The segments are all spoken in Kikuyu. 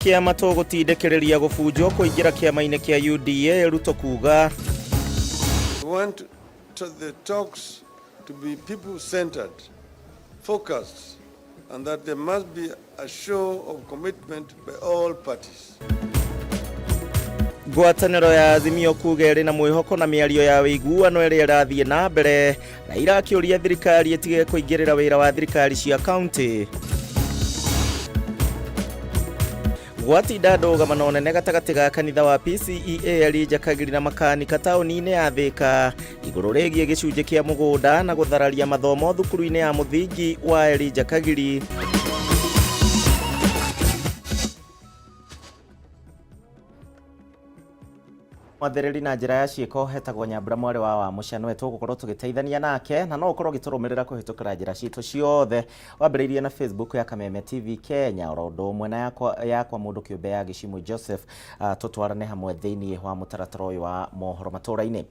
Kĩama tũgũtindĩkĩrĩria gũbunjwo kũingĩra kĩama-inĩ kĩa UDA, Ruto kuga. We want the talks to be people-centered, focused, and that there must be a show of commitment by all parties. Ngwatanĩro ya Azimio kuga ĩrĩ na mwĩhoko na mĩario ya ũiguano ĩrĩa ĩrathiĩ na mbere. Raila akĩũria thirikari ĩtige kũingĩrĩra wĩra wa thirikari cia kaunti. Gwatinda ndũgamano nene gatagatĩ ga kanitha wa PCEA Elijah Kagiri na makanika taũni-inĩ ya Thika igũrũ rĩgiĩ gĩcunjĩ kĩa mũgũnda na gũthararia mathomo thukuru-inĩ ya mũthingi wa Elijah Kagiri. Mwathĩrĩri na njĩra ya ciĩko hetagwo Nyambura mwarĩ wa Wamũca nĩwe tũgũkorwo tũgĩteithania nake na no ũkorwo ũgĩtũrũmĩrĩra kũhĩtũkĩra njĩra citũ ciothe wambĩrĩirie na Facebook ya Kameme TV Kenya oro ũndũ ũmwe na yakwa mũndũ kĩũmbe ya Gĩcimũ Joseph. Tũtwarane hamwe thĩinĩ wa mũtaratara ũyũ wa mohoro matũra-inĩ.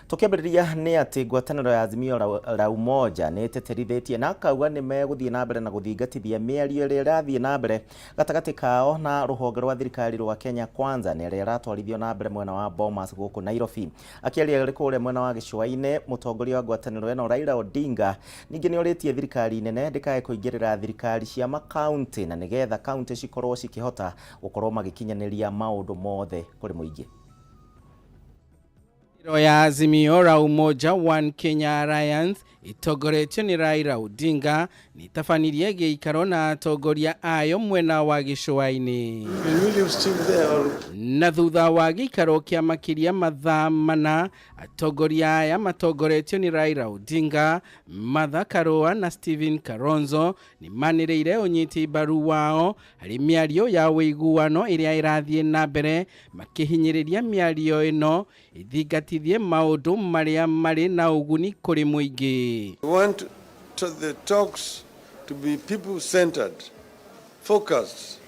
Tũkĩambĩrĩria nĩ atĩ ngwatanĩro ya Azimio la Umoja nĩ ĩtĩtĩrithĩtie na akauga nĩ megũthiĩ na mbere na gũthingatithia mĩario ĩrĩa ĩrathiĩ na mbere gatagatĩ kao na rũhonge rwa thirikari rwa Kenya Kwanza na ĩrĩa ĩratwarithio na mbere mwena wa Bomas gũkũ Nairobi. Akĩaria arĩ kũrĩa mwena wa gĩcũa-inĩ, mũtongoria wa ngwatanĩro ĩno Raila Odinga ningĩ nĩ orĩtie thirikari nene ndĩkae kũingĩrĩra thirikari cia makaunti na nĩgetha kaunti cikorwo cikĩhota gũkorwo magĩkinyanĩria maũndũ mothe kũrĩ mũingĩ. Ya Azimio la Umoja One Kenya Alliance ĩtongoretio nĩ Raila Odinga nĩ ĩtabanirie gĩikaro na atongoria ayo mwena wa gĩcũa-inĩ. Na thutha wa gĩikaro kĩa makĩria mathaa mana, atongoria aya matongoretio nĩ Raila Odinga, Martha Karua na Stephen Kalonzo nĩ manĩrĩire ũnyiti mbaru wao harĩ mĩario ya ũiguano ĩrĩa ĩrathiĩ na mbere, makĩhinyĩrĩria mĩario ĩno ithingatithie maũndũ marĩa marĩ na ũguni kũrĩ mũingĩ. We want the talks to be people-centered, focused,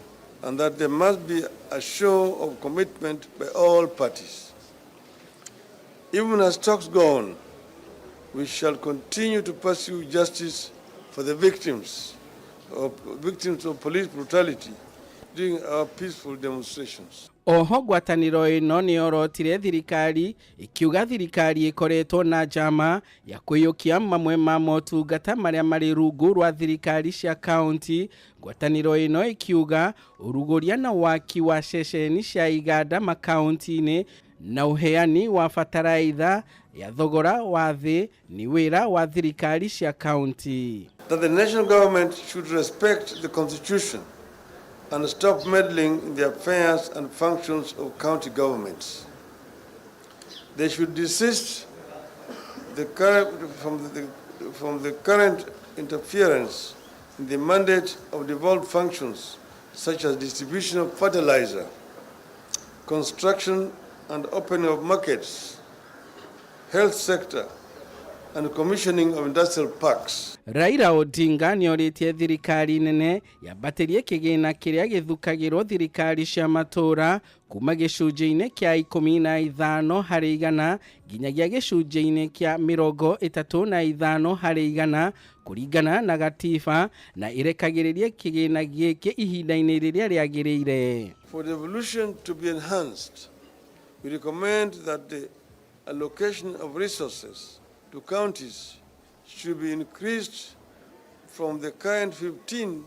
and that there must be a show of commitment by all parties. Even as talks go on, we shall continue to pursue justice for the victims of police brutality during our peaceful demonstrations. Oho ngwatanĩro ĩno nĩ yorotire thirikari ĩkiuga thirikari ĩkoretwo na njama ya kũiyũkia mamwe ma motungata marĩa marĩ rungu rwa thirikari cia kaunti. Ngwatanĩro ĩno ĩkiuga ũrugũria na waki wa ceceni cia iganda makaunti-inĩ na ũheani wa bataraitha ya thogora wa thĩ nĩ wĩra wa thirikari cia kaunti. That the national government should respect the constitution and stop meddling in the affairs and functions of county governments. They should desist from the current interference in the mandate of devolved functions such as distribution of fertilizer, construction and opening of markets, health sector, and commissioning of industrial parks. Raila Odinga nĩ orĩtie thirikari nene yambatĩrie kĩgĩna kĩrĩa gĩthukagĩrwo thirikari cia matũũra kuma gĩcunjĩ-inĩ kĩa 15% nginyagia gĩcunjĩ-inĩ kĩa 35% kũringana na gatiba na ĩrekagĩrĩrie kĩgĩna gĩkĩ ihinda-inĩ rĩrĩa rĩagĩrĩire. For devolution to be enhanced, we recommend that the allocation of resources to counties should be increased from the current 15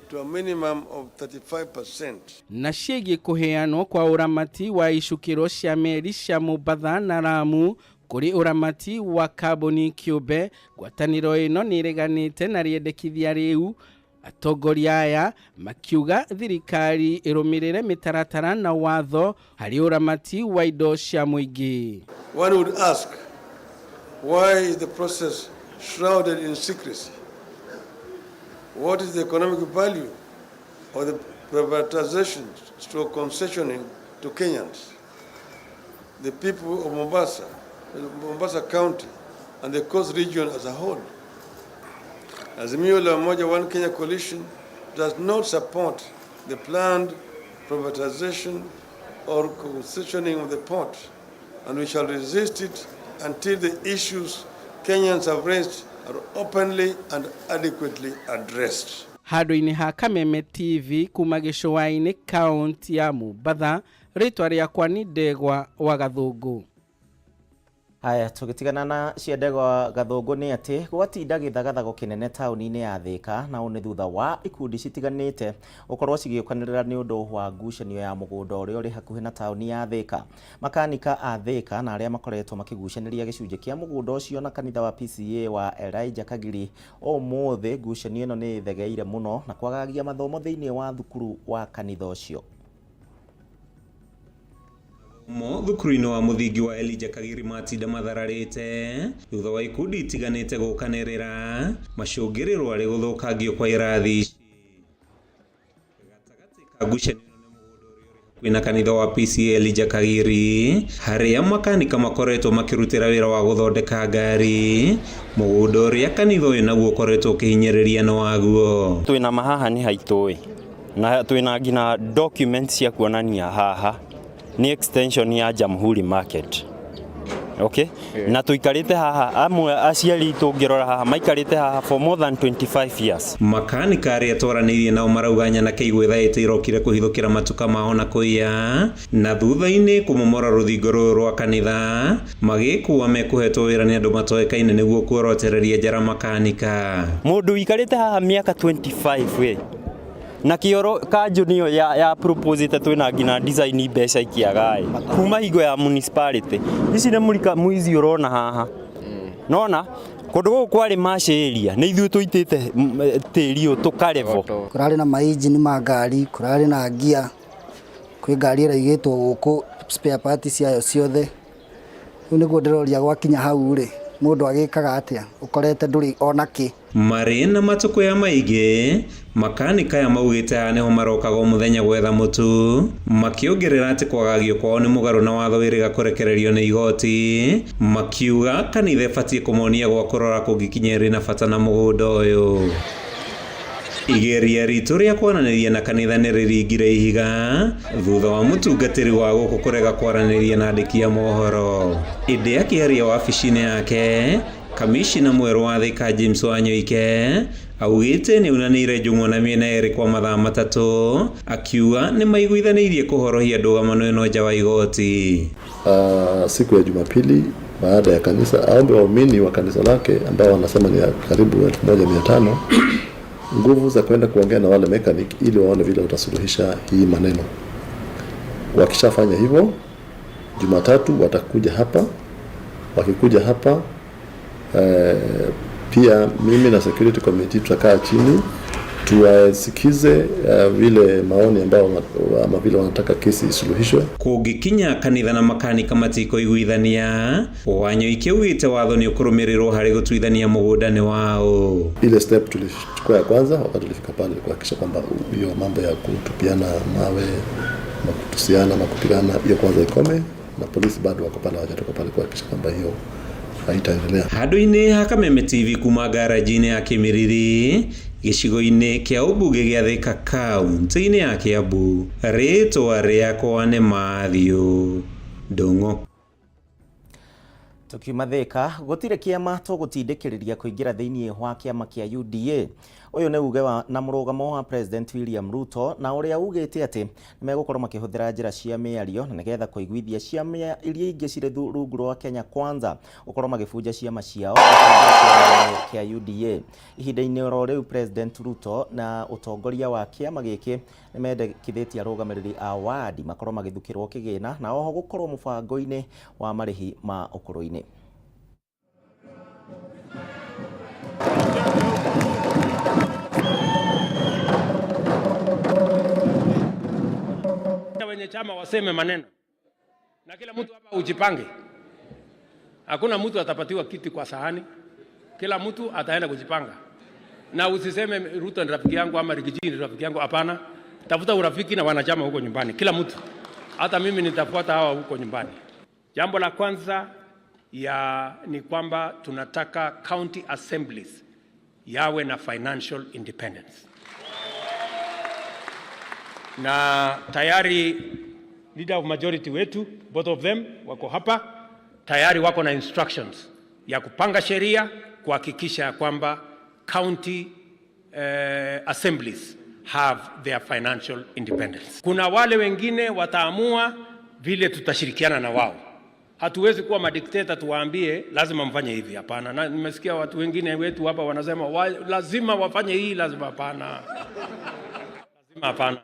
to a minimum of 35%. Na ciĩgiĩ kũheanwo kwa ũramati wa icukĩro cia meri cia Mombatha na Lamu kũrĩ ũramati wa kambuni kĩũmbe, ngwatanĩro ĩno nĩ ĩreganĩte na rĩendekithia rĩu. Atongoria aya makiuga thirikari ĩrũmĩrĩre mĩtaratara na watho harĩ ũramati wa indo cia mũingĩ. One would ask, why is the process shrouded in secrecy? What is the economic value of the privatization stroke concessioning to Kenyans, the people of Mombasa, Mombasa County, and the coast region as a whole? Azimio la Umoja One Kenya Coalition does not support the planned privatization or concessioning of the port, and we shall resist it until the issues Kenyans have raised are openly and adequately addressed. Handũ-inĩ ha Kameme TV kuma gĩcũa-inĩ kaunti ya Mombatha, rĩtwa rĩakwa nĩ Ndegwa wa Gathũngũ. Haya, tũgĩtigana na cia Ndegwa Gathũngũ nĩ atĩ gwatinda gĩthagathago kĩnene taũni-inĩ ya Thĩka, na ũũ nĩ thutha wa ikundi citiganĩte gũkorwo cigĩũkanĩrĩra nĩ ũndũ wa ngucanio ya mũgũnda ũrĩa ũrĩ hakuhĩ na taũni ya Thĩka. Makanika a Thĩka na arĩa makoretwo makĩgucanĩria gĩcunjĩ kĩa mũgũnda ũcio na kanitha wa PCEA wa Elijah Kagiri, ũmũthĩ ngucanio ĩno nĩ ĩthegeire mũno na kwagagia mathomo thĩinĩ wa thukuru wa kanitha ũcio. Mo thukuru-inĩ wa mũthingi wa Elijah Kagiri matinda mathararĩte thutha wa ikundi itiganĩte gũkanĩrĩra macũngĩrĩro arĩ gũthũkangio kwa irathi ici. Gatagatĩ ka ngucanio ĩno nĩ mũgũnda ũrĩa ũrĩ hakuhĩ na kanitha wa PCEA Elijah Kagiri, harĩa makanika makoretwo makĩrutĩra wĩra wa gũthondeka ngari. Mũgũnda ũrĩa kanitha ũyũ naguo ũkoretwo ũkĩhinyĩrĩria nĩ waguo. Twĩna mahaha nĩ haitũ ĩ, na twĩna nginya documents cia kuonania haha nĩ extension ya Jamhuri Market. Okay? Yeah. Na tuikarĩte haha amwe aciari tũngĩrora haha maikarĩte haha for more than 25 years. Makanika arĩa twaranĩirie nao marauga nyanake igwĩthaĩte irokire kũhithũkĩra matuka mao na kũiya, na thutha-inĩ kũmomora rũthingo rũrũ rwa kanitha magĩkua mekũhetwo wĩra nĩ andũ matoĩkaine nĩguo kuorotereria njara makanika. Mũndũ ũikarĩte haha mĩaka 25 we na kĩoro kanjũ nĩyo ya proposite twĩna nginya design mbeca ikiaga ĩ kuma hingo ya municipality. Ici nĩ mũrika mũici ũrona haha nona kũndũ gũkũ kwarĩ mash area nĩ ithuĩ tũitĩte tĩri ũyũ tũkarevo. Kũrarĩ na mainjini ma ngari, kũrarĩ na ngia, kwĩ ngari ĩraigĩtwo gũkũ spare part ciayo ciothe. Rĩu nĩguo ndĩroria gwakinya hau rĩ, mũndũ agĩkaga atĩa ũkorete ndũrĩ ona kĩ. Marĩ na matukũ maingĩ makanika aya maugĩte haha nĩho marokaga o mũthenya gwetha mũtu, makĩongerera atĩ kwagagio kwao nĩ mũgarũ na watho wĩrĩga kũrekererio nĩ igoti, makiuga kanitha ĩbatiĩ kũmonia gwa kũrora kũngĩkinya ĩrĩ na bata na mũgũnda ũyũ. Igeria ritũ rĩa kwaranĩria na kanitha nĩ rĩringire ihiga thutha wa mũtungatĩri wa gũkũ kũrega kwaranĩria na andĩki a mohoro. Ĩndĩ akĩaria wabici-inĩ yake, kamishina mwerũ wa Thika James Wanyoike augĩte nĩ aunanĩire njũng'wa na mĩena ĩrĩ kwa mathaa matatũ, akiuga nĩ maiguithanĩirie kũhorohia ndũgamano ĩno nja wa igoti. Siku ya Jumapili baada ya kanisa aombe waumini wa kanisa lake ambao wanasema ni karibu 1500 nguvu za kwenda kuongea na wale mechanic ili waone vile watasuluhisha hii maneno. Wakishafanya hivyo, Jumatatu watakuja hapa. Wakikuja hapa pia mimi na security committee tutakaa chini tuwasikize vile maoni ambao ama vile wanataka kesi isuluhishwe. Kũngĩkinya kanitha na makanika matikoiguithania, Wanyoike augĩte watho nĩ ũkũrũmĩrĩrwo harĩ gũtuithania mũgũnda nĩ wao. Ile step tulichukua ya kwanza wakati tulifika pale kuhakikisha kwamba hiyo mambo ya kutupiana mawe na kutusiana na kupigana hiyo kwanza ikome, na polisi bado wako pale, hawajatoka pale kuhakikisha kwamba hiyo haitaendelea. Handũ-inĩ ha Kameme TV kuma ngaraji-inĩ ya Kĩmĩriri gĩcigo-inĩ kĩa ũmbunge gĩa Thika kaunti-inĩ ya Kiambu, rĩtwa rĩakwa nĩ Matthew Ndung'u. Tukiuma Thika, gũtirĩ kĩama tũgũtindĩkĩrĩria kũingĩra thĩinĩ wa kĩama kĩa UDA. Ũyũ nĩ uge na mũrũgamo wa President William Ruto, na ũrĩa ugĩte atĩ nĩmegũkorwo makĩhũthĩra njĩra cia mĩario na nĩgetha kũiguithia ciama iria ingĩ cirĩ rungu rwa Kenya Kwanza gũkorwo magĩbunja ciama ciao kĩa UDA. Ihinda-inĩ oro rĩu President Ruto na ũtongoria wa kĩama gĩkĩ nĩmendekithĩtie arũgamĩrĩri a wadi makorwo magĩthukĩrwo kĩgĩna na oho gũkorwo mũbango-inĩ wa marĩhi ma ũkũrũ-inĩ. Wenye chama waseme maneno na kila mtu hapa ujipange. Hakuna mtu atapatiwa kiti kwa sahani, kila mtu ataenda kujipanga. Na usiseme Ruto ni rafiki yangu ama Rigiji ni rafiki yangu, hapana. Tafuta urafiki na wanachama huko nyumbani, kila mtu. Hata mimi nitafuata hawa huko nyumbani. Jambo la kwanza ni kwamba tunataka county assemblies yawe na financial independence. Na tayari leader of majority wetu, both of them wako hapa, tayari wako na instructions ya kupanga sheria kuhakikisha ya kwamba county assemblies have their financial independence. Kuna wale wengine wataamua vile tutashirikiana na wao. Hatuwezi kuwa madikteta tuwaambie lazima mfanye hivi. Hapana. Na nimesikia watu wengine wetu hapa wanasema lazima wafanye hii, lazima. Hapana, lazima hapana.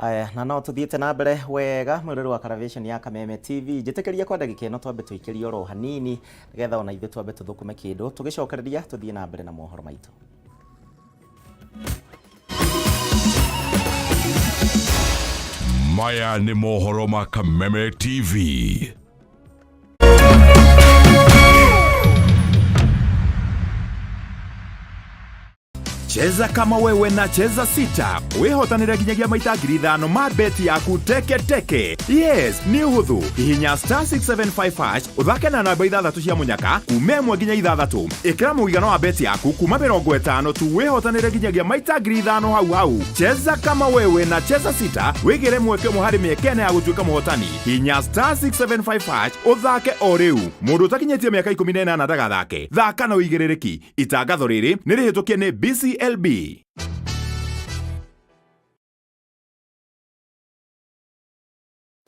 Aya, na no tuthiite na mbere wega mwirori wa Caravation ya Kameme TV. Njitikiria kwa ndagika ino twambe tuikirie oro hanini nigetha ona ithuĩ twambe tuthukume kindu tugicokereria tuthie na mbere na mohoro maitu. Maya nĩ mohoro ma Kameme TV. Cheza kama wewe na Cheza Sita wihotanire nginyagia maita 5,000 ma beti yaku teke teke. Yes, nĩ ũhũthũ. Hihinya star 675 hash ũthake na namba 6 cia mũnyaka kuma 1 nginya 6. Ĩkĩra mũigana wa beti yaku kuma 50 tu wihotanire nginyagia maita 5,000 hau hau. Cheza kama wewe na Cheza Sita wĩgĩre mweke ũmwe harĩ mĩeke ĩna ya gũtuĩka mũhotani. Hihinya star 675 hash ũthake o rĩu. Mũndũ ũtakinyĩtie mĩaka 18 ndagathake. Thaka na ũigĩrĩrĩki. Itangatho rĩrĩ nĩ rĩhĩtũkie nĩ BCLB.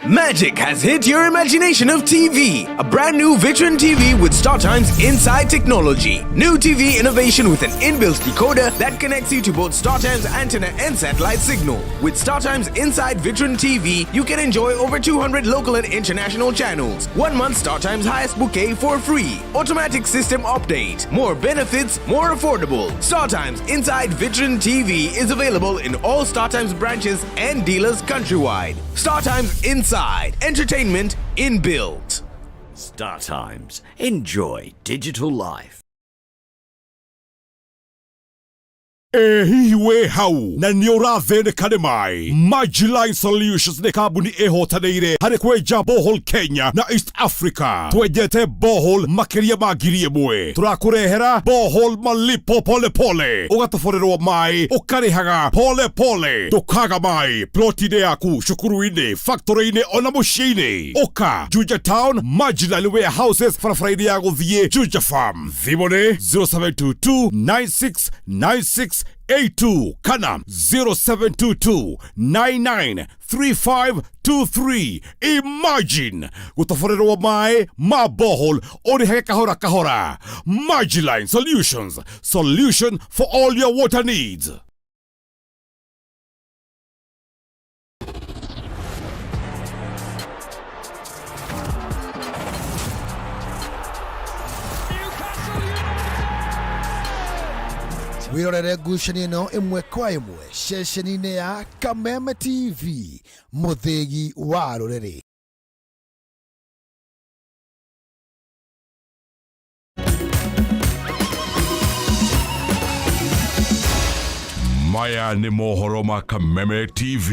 Magic has hit your imagination of TV. A brand new Vitron TV with StarTimes Inside technology. New TV innovation with an inbuilt decoder that connects you to both StarTimes antenna and satellite signal. With StarTimes Inside Vitron TV, you can enjoy over 200 local and international channels. 1 month StarTimes highest bouquet for free. Automatic system update. More benefits, more affordable. StarTimes Inside Vitron TV is available in all StarTimes branches and dealers countrywide. StarTimes Inside. Entertainment inbuilt. Star Times. Enjoy digital life. Ĩ hihi wĩ hau na nĩ ũrathĩnĩka nĩ maĩ? Majiline Solutions nĩ kambuni ĩhotanĩire harĩ kwenja borehole Kenya na East Africa. Twenjete borehole makĩria ma 1,000. Tũrakũrehera borehole malipo pole pole, ũgatoborerwo maĩ ũkarĩhaga pole pole, ndũkaga maĩ ploti-inĩ yaku, cukuru-inĩ, factory-inĩ ona mũciĩ-inĩ. Ũka Juja Town, Majiline Warehouses, barabara-inĩ ya gũthiĩ Juja Farm. Thimũ nĩ 0722 9696 82 kana 0722 993523. Imagine gũtoborerwo maĩ ma borehole ũrĩhage kahora kahora. Majiline Solutions, solution for all your water needs. Wirorere ngucanio ĩno ĩmwe kwa ĩmwe ceceni-inĩ ya Kameme TV, mũthĩgi wa rũrĩrĩ. Maya nĩ mohoro ma Kameme TV.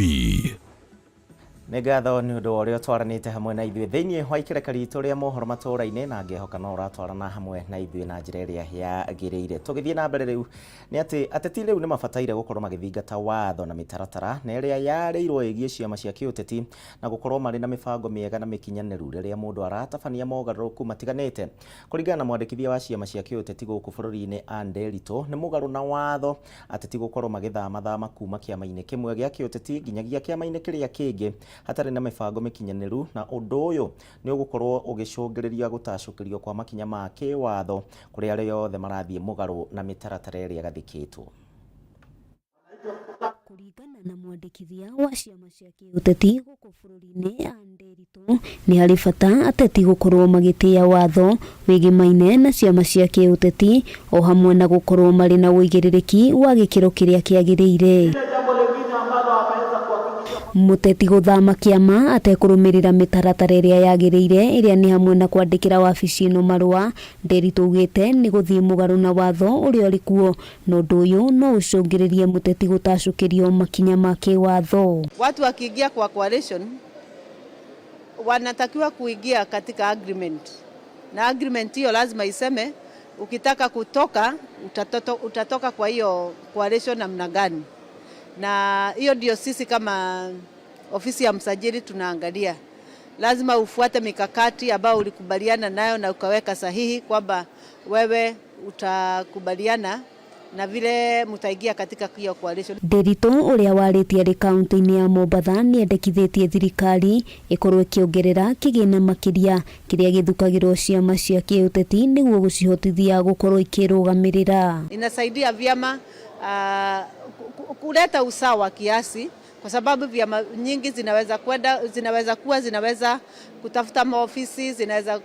Nĩ ngatho nĩ ũndũ wa ũrĩa ũtwaranĩte hamwe na ithuĩ thĩinĩ wa ikereka ritũ rĩa mohoro matũũra-inĩ, na ngehoka no ũratwarana hamwe na ithuĩ na njĩra ĩrĩa yagĩrĩire. Tũgĩthiĩ na mbere rĩu nĩ atĩ ateti rĩu nĩ mabataire gũkorwo magĩthingata watho na mĩtaratara na ĩrĩa yarĩirwo ĩgiĩ ciama cia kĩũteti na gũkorwo marĩ na mĩbango mĩega na mĩkinyanĩru rĩrĩa mũndũ aratabania mogarũrũku matiganĩte. Kũringana na mwandĩkithia wa ciama cia kĩũteti gũkũ bũrũri-inĩ Ann Nderitu, nĩ mũgarũ na watho ateti gũkorwo magĩthamathama kuma kĩama-inĩ kĩmwe gĩa kĩũteti nginyagia kĩama-inĩ kĩrĩa kĩngĩ hatarĩ na mĩbango mĩkinyanĩru, na ũndũ ũyũ nĩ ũgũkorwo ũgĩcũngĩrĩria gũtacũkĩrio kwa makinya ma kĩwatho kũrĩ arĩa othe marathiĩ mũgarũ na mĩtaratara ĩrĩa ĩgathĩkĩtwo. Kũringana na mwandĩkithia wa ciama cia kĩũteti gũkũ bũrũri-inĩ Ann Nderitu, nĩ harĩ bata ateti gũkorwo magĩtĩĩa watho wĩgĩmaine na ciama cia kĩũteti o hamwe na gũkorwo marĩ na ũigĩrĩrĩki wa gĩkĩro kĩrĩa kĩagĩrĩire. Mũteti gũthama kĩama atekũrũmĩrĩra mĩtaratara ĩrĩa yagĩrĩire ĩrĩa nĩ hamwe na kwandĩkĩra wabici ĩno marũa, Nderitu augĩte nĩ gũthiĩ mũgarũ na watho ũrĩa ũrĩ kuo, na ũndũ ũyũ no ũcũngĩrĩrie mũteti gũtacũkĩrio makinya ma kĩwatho. Watu wakiingia kwa coalition wanatakiwa kuingia katika agreement, na agreement hiyo lazima iseme ukitaka kutoka utatoka kwa hiyo coalition namna gani. Na hiyo ndio sisi kama ofisi ya msajili tunaangalia. Lazima ufuate mikakati ambayo ulikubaliana nayo na ukaweka sahihi kwamba wewe utakubaliana na vile mtaingia katika hiyo coalition. Nderitu ũrĩa warĩtie arĩ kaunti-inĩ ya Mombatha nĩendekithĩtie thirikari ĩkorwo ĩkĩongerera kĩgĩna makĩria kĩrĩa gĩthukagĩrwo ciama cia kĩũteti nĩguo gũcihotithia gũkorwo ikĩrũgamĩrĩra. Inasaidia vyama kuleta usawa kiasi, kwa sababu vyama nyingi zinaweza kwenda, zinaweza kuwa zinaweza kutafuta maofisi, zinaweza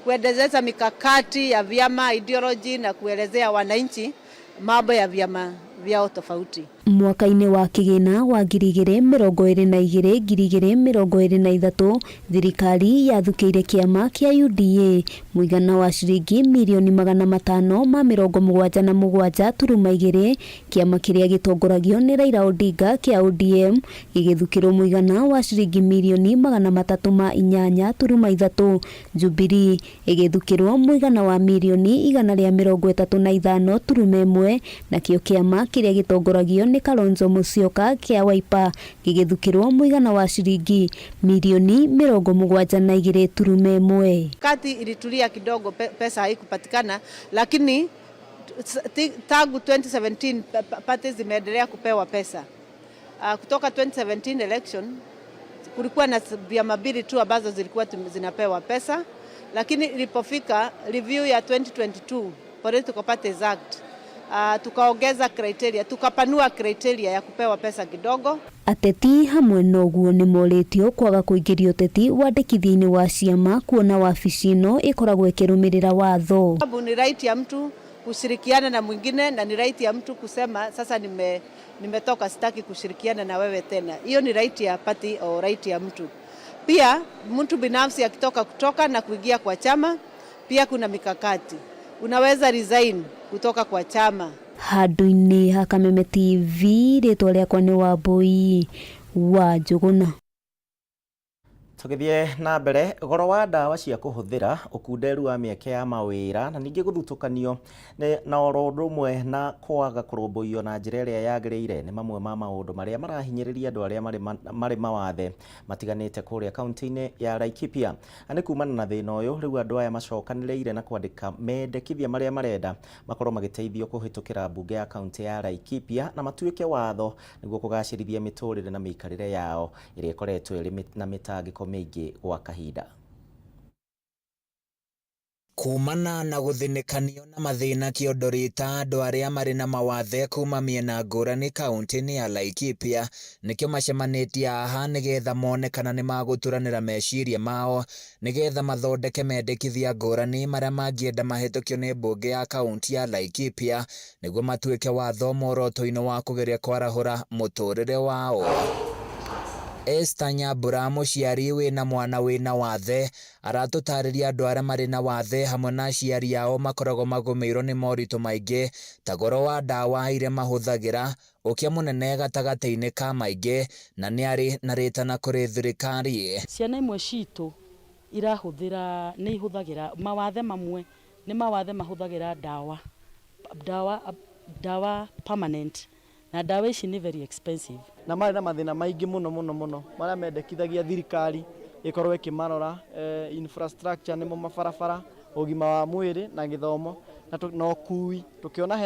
kuendeleza mikakati ya vyama, ideology na kuelezea wananchi mambo ya vyama vyao tofauti. Mwaka-inĩ wa kĩgĩna wa 2022 2023 thirikari yathukĩire kĩama kĩa UDA mũigana wa ciringi mirioni 577.2, kĩama kĩrĩa gĩtongoragio nĩ Raila Odinga kĩa ODM gĩgĩthukĩrwo mũigana wa ciringi mirioni 308.3, Jubilee ĩgĩthukĩrwo mũigana wa mirioni 135.1, nakĩo kĩama kĩrĩa gĩtongoragio nĩ Kalonzo Musyoka kĩa Wiper gĩgĩthukĩrwo mũigana wa ciringi mirioni 72.1. Kati ilitulia kidogo, pesa haikupatikana, lakini tangu 2017 parties zimeendelea kupewa pesa. Kutoka 2017 election kulikuwa na vyama mbili tu ambazo zilikuwa zinapewa pesa, lakini ilipofika review ya 2022 Political Parties Act, tukaongeza criteria, tukapanua criteria ya kupewa pesa kidogo. Ateti hamwe na ũguo nĩmorĩtio kwaga kũingĩria ũteti wandĩkithia-inĩ wa ciama kuona wabici ĩno ĩkoragwo ĩkĩrũmĩrĩra watho. Sababu ni right ya mtu kushirikiana na mwingine na ni right ya mtu kusema sasa nimetoka, sitaki kushirikiana na wewe tena. Hiyo ni right ya party au right ya mtu. Pia mtu binafsi akitoka kutoka na kuingia kwa chama, pia kuna mikakati. Unaweza resign kutoka kwa chama. Handũ-inĩ ha Kameme TV, rĩtwa rĩakwa nĩ Wambui wa Njũgũna. Tũgĩthiĩ na mbere, goro wa ndawa cia kũhũthĩra, ũkunderu wa mĩeke ya mawĩra na ningĩ gũthutũkanio na oro ũndũ ũmwe na kwaga kũrũmbũiyo na njĩra ĩrĩa yagĩrĩire nĩ mamwe ma maũndũ marĩa marahinyĩrĩria andũ arĩa marĩ mawathe matiganĩte kũrĩa kaunti-inĩ ya Laikipia. Na nĩ kumana na thĩna ũyũ rĩu andũ aya macokanĩrĩire na kwandĩka mendekithia marĩa marenda makorwo magĩteithio kũhĩtũkĩra mbunge ya kaunti ya Laikipia na matuĩke watho nĩguo kũgacĩrithia mĩtũrĩre na mĩikarĩre yao ĩrĩa ĩkoretwo ĩrĩ na mĩtangĩko mĩingĩ gwa kahinda. Kumana na gũthinĩkanio na mathĩna kĩondo ta andũ arĩa marĩ na mawathe kuma mĩena ngũrani kaunti-inĩ ya Laikipia nĩkĩo macemanĩtie haha nĩgetha mone kana nĩmagũturanĩra meciria mao nĩgetha mathondeke mendekithia ngũrani marĩa mangĩenda mahĩtũkio nĩ mbunge ya kaunti ya Laikipia nĩguo matuĩke watho muoroto-inĩ wa kũgeria kwarahũra mũtũrĩre wao. Esther Nyambura mũciari wĩna mwana wĩna wathe aratũtarĩria andũ arĩa marĩ na wathe hamwe na aciari ao makoragwo magũmĩirwo nĩ moritũ maingĩ ta goro wa ndawa iria mahũthagĩra, ũkĩa mũnene gatagatĩ-inĩ ka maingĩ na nĩ arĩ na rĩtana kũrĩ thirikari. Ciana imwe citũ irahũthĩra nĩ ihũthagĩra mawathe mamwe nĩ mawathe mahũthagĩra ndawa ndawa ndawa permanent na ndawa ici nĩ very expensive na marĩ na mathĩna maingĩ mũno mũno mũno marĩa mendekithagia thirikari ĩkorwo ĩkĩmarora, infrastructure nĩmo mabarabara, ũgima wa mwĩrĩ na gĩthomo na ũkui, tũkĩona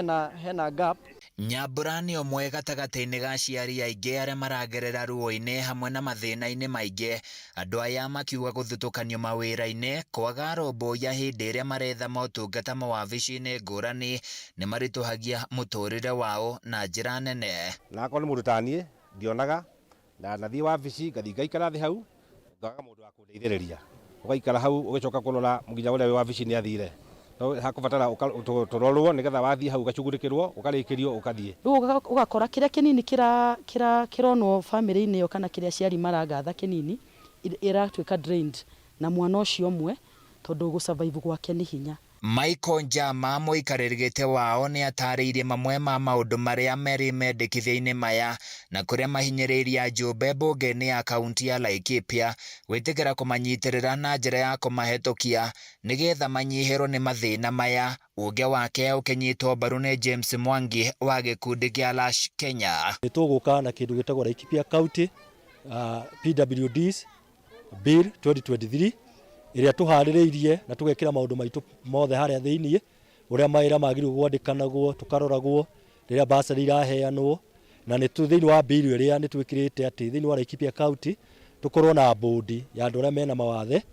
hena gap. Nyambura nĩ ũmwe gatagatĩ-inĩ ga aciari aingĩ arĩa maragerera ruo-inĩ hamwe na mathĩna-inĩ maingĩ, andũ aya makiuga gũthutũkanio mawĩra-inĩ, kwaga arũmbũiya hĩndĩ ĩrĩa maretha motungata mawabici-inĩ ngũrani nĩ maritũhagia mũtũrĩre wao na njĩra nene. Na akorwo nĩ mũndũ ta niĩ ndionaga na nathiĩ wabici ngathiĩ ngaikara thĩ hau ngaga mũndũ wa kũndeithĩrĩria, ũgaikara hau ũgĩcoka kũrora nginya ũrĩa wĩ wabici nĩ athire hakũbatara tũrorwo nĩgetha wathiĩ hau ũgacugurĩkĩrwo ũkarĩkĩrio ũgathiĩ. Rĩu ũgakora kĩrĩa kĩnini kĩronwo bamĩrĩ-inĩ ĩyo kana kĩrĩa aciari maragatha kĩnini ĩratuĩka drained na mwana ũcio ũmwe tondũ gũ-survive gwake nĩ hinya. Michael Njama mũikarĩri gĩtĩ wao nĩ atarĩirie mamwe ma maũndũ marĩa merĩ mendekithia-inĩ maya na kũrĩa mahinyĩrĩirie ajumbe mbunge-inĩ ya kaunti ya Laikipia gwĩtĩkĩra kũmanyitĩrĩra na njĩra ya kũmahĩtũkia nĩgetha manyihĩrwo nĩ mathĩna maya. Uge wake ũkĩnyitwo mbaru nĩ James Mwangi wa gĩkundi kĩa Lash Kenya. Nĩ tũgũka na kĩndũ gĩtagwo Laikipia County PWDs Bill 2023 ĩrĩa tũharĩrĩirie na tũgekĩra maũndũ maitũ mothe harĩa thĩiniĩ Ũrĩa mawĩra magĩrĩirwo gwandĩkanagwo, tũkaroragwo rĩrĩa bursary iraheanwo, na nĩ thĩinĩ wa bill ĩrĩa nĩ twĩkĩrĩte atĩ thĩinĩ wa Laikipia County tũkorwo na bodi ya andũ arĩa mena mawathe,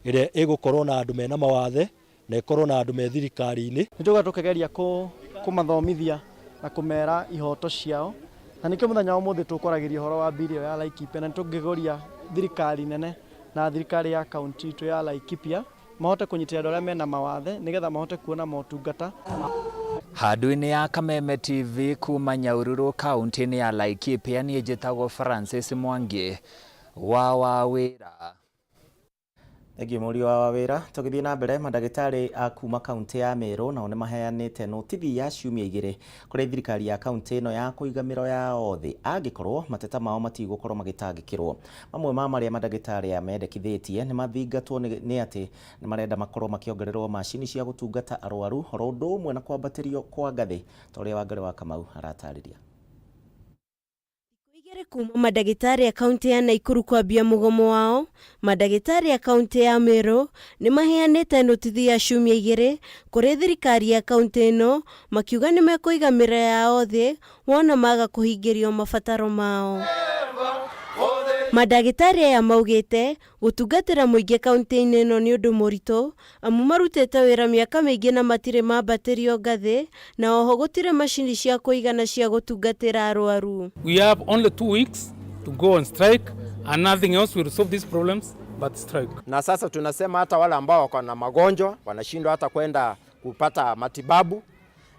ĩrĩa ĩgũkorwo na andũ mena mawathe na ĩkorwo na andũ me thirikari-inĩ. Nĩ tũga tũkĩgeria kũmathomithia na kũmera ihoto ciao, na nĩkĩo mũthenya wa ũmũthĩ tũkwaragĩria ũhoro wa bill ĩyo ya Laikipia, na nĩ tũngĩgeria thirikari nene na thirikari ya kaunti itũ ya Laikipia mahote kũnyitĩrĩra andũ arĩa mena mawathe nĩgetha mahote kuona motungata. Handũ-inĩ ya Kameme TV kuma Nyahururu kaunti-inĩ ya Laikipia, niĩ njĩtagwo Francis Mwangi wa Wawĩra. Thengiũ mũriũ wa Wawĩra. Tũgĩthiĩ na mbere, mandagĩtarĩ a kuma kaunti ya Meru nao nĩ maheanĩte notithi ya ciumia 2 kũrĩ thirikari ya kaunti ĩno ya kũiga mĩro yao thĩ angĩkorwo mateta mao matigũkorwo magĩtangĩkĩrwo. Mamwe ma marĩa mandagĩtarĩ aya mendekithĩtie nĩ mathingatwo nĩ atĩ nĩ marenda makorwo makĩongererwo macini cia gũtungata arwaru oro ũndũ ũmwe na kwambatĩrio kwa ngathĩ, ta ũrĩa Wangari wa Kamau aratarĩria. Igĩrĩ kuma mandagĩtarĩ a kaunti ya Naikuru kwambia mũgomo wao, mandagĩtarĩ a kaunti ya Meru nĩ maheanĩte notithi ya ciumia 2 kũrĩ thirikari ya kaunti ĩno, makiuga nĩ mekũiga mĩro yao thĩ wona maga kũhingĩrio mabataro mao. Mandagĩtarĩ aya maugĩte gũtungatĩra mũingĩ kaunti-inĩ ĩno nĩ ũndũ mũritũ, amu marutĩte wĩra mĩaka mĩingĩ na matirĩ mambatĩrio ngathĩ, na oho gũtirĩ macini cia kũigana cia gũtungatĩra arwaru. We have only 2 weeks to go on strike and nothing else will solve these problems but strike. Na sasa tunasema hata wale ambao wako na magonjwa wanashindwa hata kwenda kupata matibabu,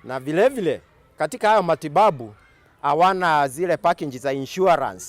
na vile vile katika hayo matibabu hawana zile package za insurance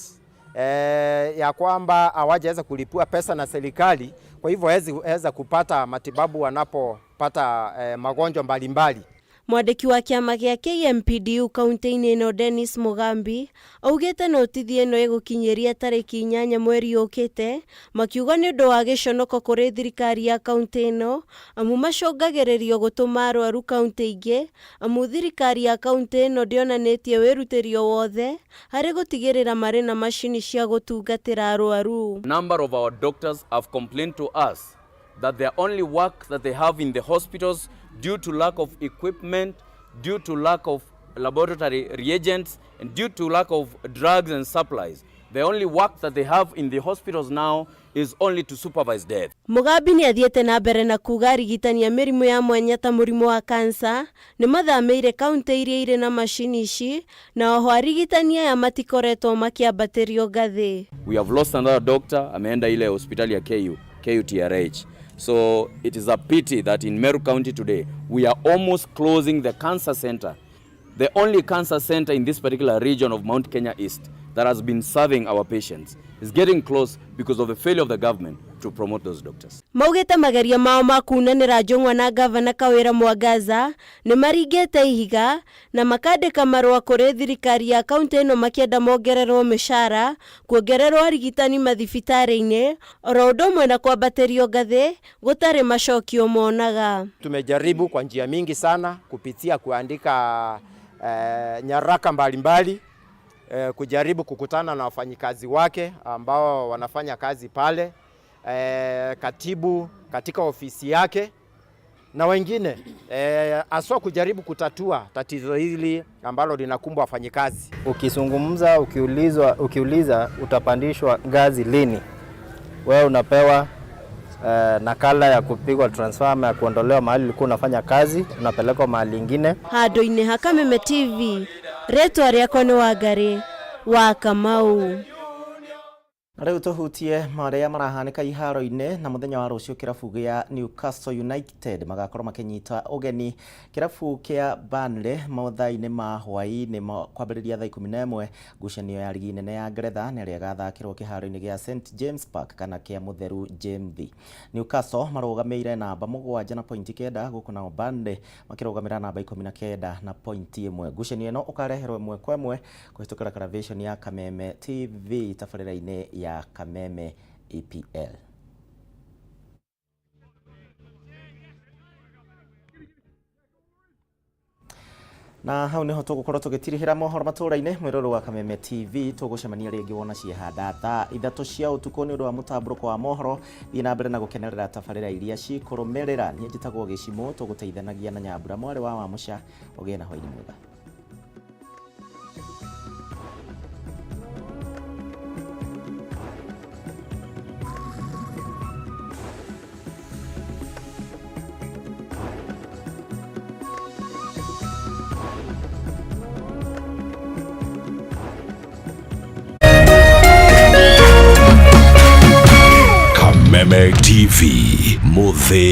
ya kwamba hawajaweza kulipua pesa na serikali, kwa hivyo hawezi kupata matibabu wanapopata magonjwa mbalimbali. Mwandĩki wa kĩama gĩa KMPDU kaunti-inĩ ĩno Dennis Mugambi augĩte notithi ĩno ĩgũkinyĩria tarĩki 8 mweri ũkĩte, makiuga nĩ ũndũ wa gĩconoko kũrĩ thirikari ya kaunti ĩno, amu macũngagĩrĩrio gũtũma arwaru kaunti ingĩ, amu thirikari ya kaunti ĩno ndĩonanĩtie wĩrutĩri o wothe harĩ gũtigĩrĩra marĩ na macini cia gũtungatĩra arwaru. Number of our doctors have complained to us that their only work that they have in the hospitals, due to lack of equipment, due to lack of laboratory reagents, and due to lack of drugs and supplies, the only work that they have in the hospitals now is only to supervise death. Mugambi nĩ athiĩte na mbere na kuga arigitani a mĩrimũ ya mwanya ta mũrimũ wa kansa nĩ mathamĩire kaunti iria irĩ na macini ici, na oho arigitani aya matikoretwo makĩambatĩrio ngathĩ. We have lost another doctor, ameenda ile hospitali ya KUTRH. So it is a pity that in Meru County today, we are almost closing the cancer center, the only cancer center in this particular region of Mount Kenya East that has been serving our patients, is getting close because of the failure of the government to promote those doctors. Maugĩte mageria mao ma kunanĩra Njũng'wa na gavana Kawĩra Mwangaza nĩ maringĩte ihiga na makandĩka marũa kũrĩ thirikari ya kaunti ĩno makĩenda mongererwo mĩcara, kuongererwo arigitani mathibitarĩ-inĩ, oro ũndũ ũmwe na kwambatĩrio ngathĩ gũtarĩ macokio monaga. Tumejaribu kwa njia mingi sana kupitia kuandika nyaraka mbalimbali, kujaribu kukutana na wafanyikazi wake ambao wanafanya kazi pale, katibu katika ofisi yake na wengine, aswa kujaribu kutatua tatizo hili ambalo linakumbwa wafanyikazi. Ukizungumza, ukiuliza utapandishwa ngazi lini, wewe unapewa nakala ya kupigwa transfer ama ya kuondolewa mahali ulikuwa unafanya kazi, unapelekwa mahali ingine. Handũ-inĩ ha Kameme TV, rĩtwa rĩakwa nĩ Wangari wa Kamau. Na rĩu tũhutie marĩa marahanĩka iharo-inĩ. Na mũthenya wa rũciũ kĩrabu gĩa Newcastle United magakorwo makĩnyita ũgeni kĩrabu kĩa Burnley mathaa-inĩ ma hwaĩ-inĩ kwambĩrĩria thaa 11, ngucanio ya rigi nene ya Ngeretha na ĩrĩa ĩgathakĩrwo kĩharo-inĩ gĩa St James Park kana kĩa Mũtheru James. Newcastle marũgamĩire namba 7 na pointi 9, gũkũ nao Burnley makĩrũgamĩra namba 19 na pointi 1. Ngucanio ĩno ũkareherwo ĩmwe kwa ĩmwe kũhĩtũkĩra karavĩconi ya Kameme TV tabarĩra-inĩ ya Kameme EPL. Na hau niho tũgũkorwo tũgĩtirihĩra mohoro matũra-inĩ. Mwĩrorero wa Kameme TV, tũgũcemania rĩngĩ wona ciehanda thaa 3 cia ũtukũ nĩ ũndũ wa mũtambũrũko wa mohoro. Thiĩ na mbere na gũkenerera tabarĩra iria cikũrũmĩrĩra. Niĩ njĩtagwo Gĩcimũ, tũgũteithanagia na Nyambura mwarĩ wa Wamũca. Ũgĩe na hwaĩ-inĩ mwega. Kameme TV, Muthĩ.